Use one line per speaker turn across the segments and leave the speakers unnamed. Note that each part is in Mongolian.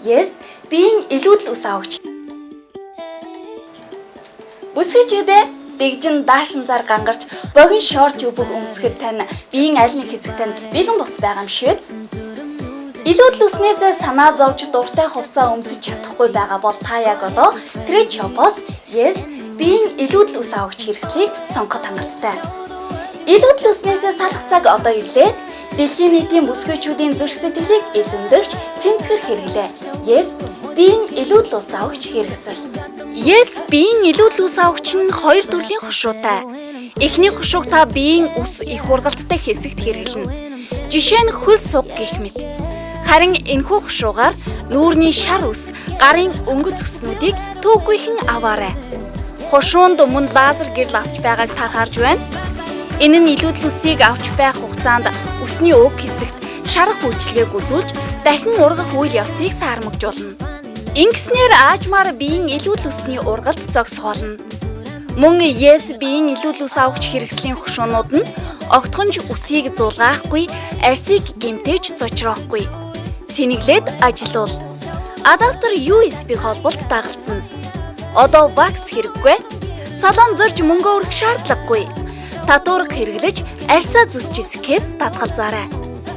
Yes, биеийн илүүдэл ус авагч. Бүсгүйчүүдээ, дэгжин даашин зар гангарч богино шорт юбэг өмсөхөд тань биеийн аль нэг хэсэг тань бэлэн бус байгаа юм шүү. Илүүдэл үснээсээ санаа зовж дуртай хувцас өмсөж чадахгүй байгаа бол та яг одоо Trade Shop-оос Yes, биеийн илүүдэл ус авагч хэрэгслийг сонгоход хангалттай. Илүүдэл үснээсээ салах цаг одоо ирлээ. Дэлхийн нийтийн бүсгүйчүүдийн зүрх сэтгэлийг эзэмдэгч цэмцгэр хэрэглээ. Yes, биеийн илүүдэл ус авагч хэрэгсэл. Yes, биеийн илүүдэл ус авагч нь хоёр төрлийн хушуутай. Эхний хушууг та биеийн ус их ургалттай хэсэгт хэрэглэнэ. Жишээ нь хөл суг гэх мэт. Харин энэхүү хушуугаар нүүрний шар ус, гарын өнгөц үснүүдийг төвгүйхэн аваарай. Хушуунд мөн лазер гэрэл асч байгааг та харж байна. Энэ нь илүүдэл үсийг авч байх хугацаанд үсний уг хэсэгт шарах үйлчилгээг үзүүлж дахин ургах үйл явцыг саармагжуулна. Ингэснээр аажмаар биеийн илүүдэл үсний ургалт зогсоолно. Мөн Yes, биеийн илүүдэл ус авахч хэрэгслийн хушуунууд нь огтхонч үсийг зулгаахгүй, арьсыг гэмтээж цочроохгүй. Цэнэглээд ажилуул. Адаптер USB холболт дагалтна. Одоо wax хэрэггүй. Салон зорж мөнгө өргөх шаардлагагүй. Татуурга хэрэглэж арьсаа зүсч эсэхээс татгалзаарай.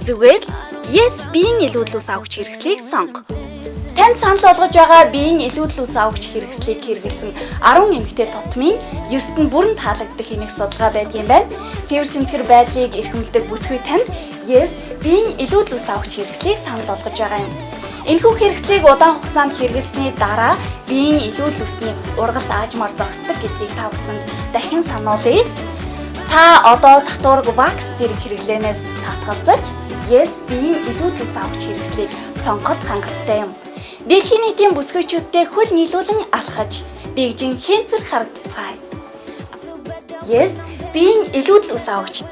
Зүгээр л Yes, биеийн илүүдэл ус авахч хэрэгслийг сонго. Танд санал болгож байгаа биеийн илүүдэл ус авахч хэрэгслийг хэрэглэсэн 10 эмэгтэй тутмын 9-т нь бүрэн таалагддаг хэмээх судалгаа байдгийн байна. Цэвэр цэмцгэр байдлыг эрхэмлэдэг бүсгүй танд Yes, биеийн илүүдэл ус авахч хэрэгслийг санал болгож байгаа юм. Энэхүү хэрэгслийг удаан хугацаанд хэрэглэсний дараа биеийн илүүдэл үсний ургалт аажмаар зогсдог гэдгийг та бүхэнд дахин сануулъя. Та одоо татуурга, wax зэрэг хэрэглээнээс татгалзаж Yes, биеийн илүүдэл ус авахч хэрэгслийг сонгоход хангалттай юм. Дэлхийн нийтийн бүсгүйчүүдтэй хөл нийлүүлэн алхаж дэгжин хэнцэр харагдацгаая. Yes, биеийн илүүдэл ус авагч.